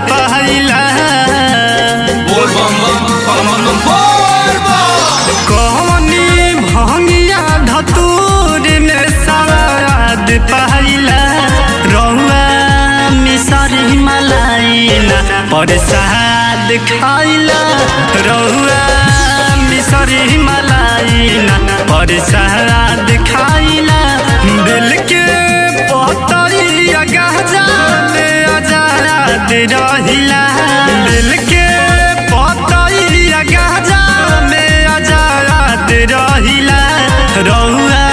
पाइला। बोल बम बम बम बम बम बोल बम। कौनी भंगिया धतूर में सवाद पाइला। रउआ मिसरी मलाइना प्रसाद खाइला। रउआ मिसरी मलाइना प्रसाद खाइला। दिल के पतरिया गहजा में आजाद रहिला। दिल के पतरिया गहजा में आजाद रहिला। रउआ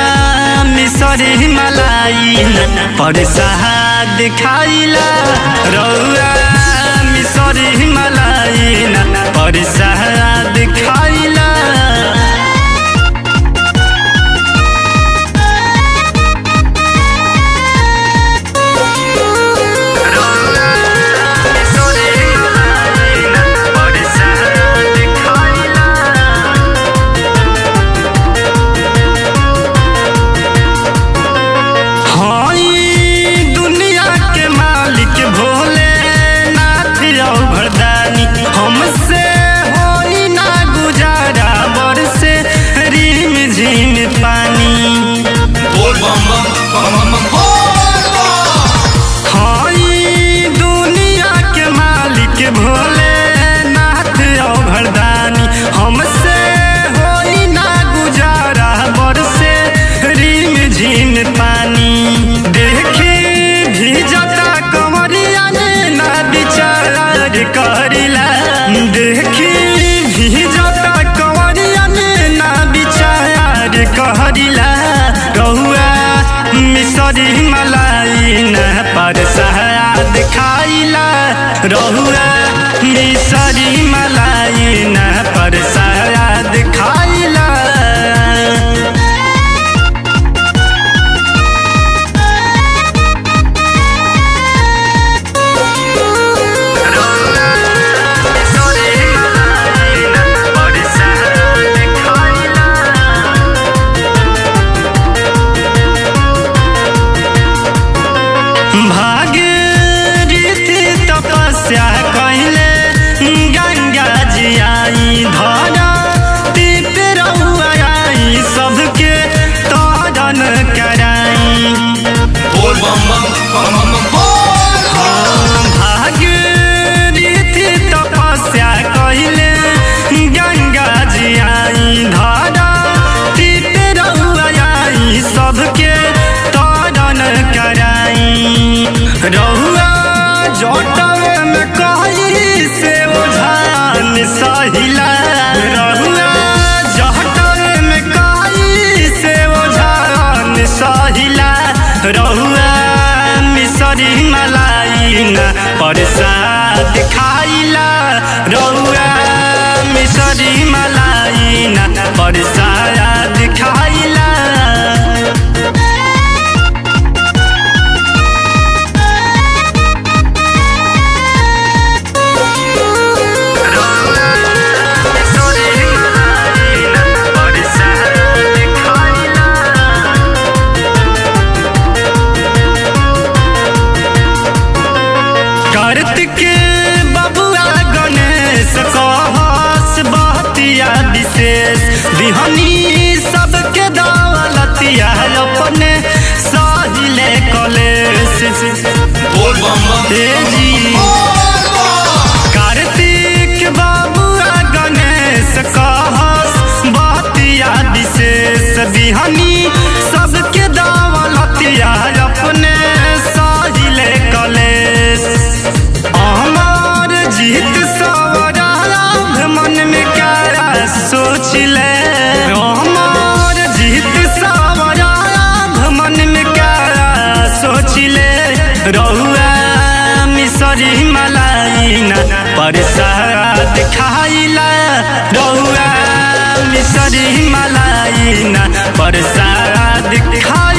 मिसरी मलाइना प्रसाद खाइला। रउआ मिसरी मलाइना प्रसाद खाइला। हई दुनिया के मालिक भोले नाथ भरदानी। हमसे होई ना गुजारा बरसे रिम झिम पानी। बोल बम बम बम बम बम बोल बम। हई दुनिया के मालिक भोले नाथ भरदानी। हमसे होई ना गुजारा बरसे रिम झिम पानी। देखी भीजता कंवरिया ने ना विचार करिला। देखी भीजता कंवरिया ने ना विचार करिला। रउआ मिसरी मलाइना प्रसाद खाइला। रउआ मिसरी मलाइना प्रसाद खाइला। भागीरथी तपस्या कैले गंगा जी आई। धरा तीत रउआ आई सबके तरन कराई। बोल बम बम बम बम बम बोल बम। भागीरथी तपस्या कैले गंगा जी आई। धरा तीत रउआ आई सबके तरन कराई। रउआ जटवे में कही से ओझान सहिला। रउआ जटवे में कही से ओझान सहिला। रउआ मिसरी मलाइना प्रसाद खाइला। रउआ मिसरी मलाइना प्रसाद खाइला। कार्तिक बबुआ गणेश कहस बहतिया विशेष। बिहनी सबके दौलतिया अपने सहिले कलेश। बोल बम बम हे जी बोल बम। कार्तिक बबुआ गणेश कहस बहतिया विशेष। बिहनी सबके दौलतिया अपने सहिले कलेश। अमर जीत सवराभ मन में क्या सोचले। अमर जीत सवराभ मन में क्या सोचले। रउआ मिसरी मलाइना प्रसाद खाइला। रउआ मिसरी मलाइना प्रसाद खाइला।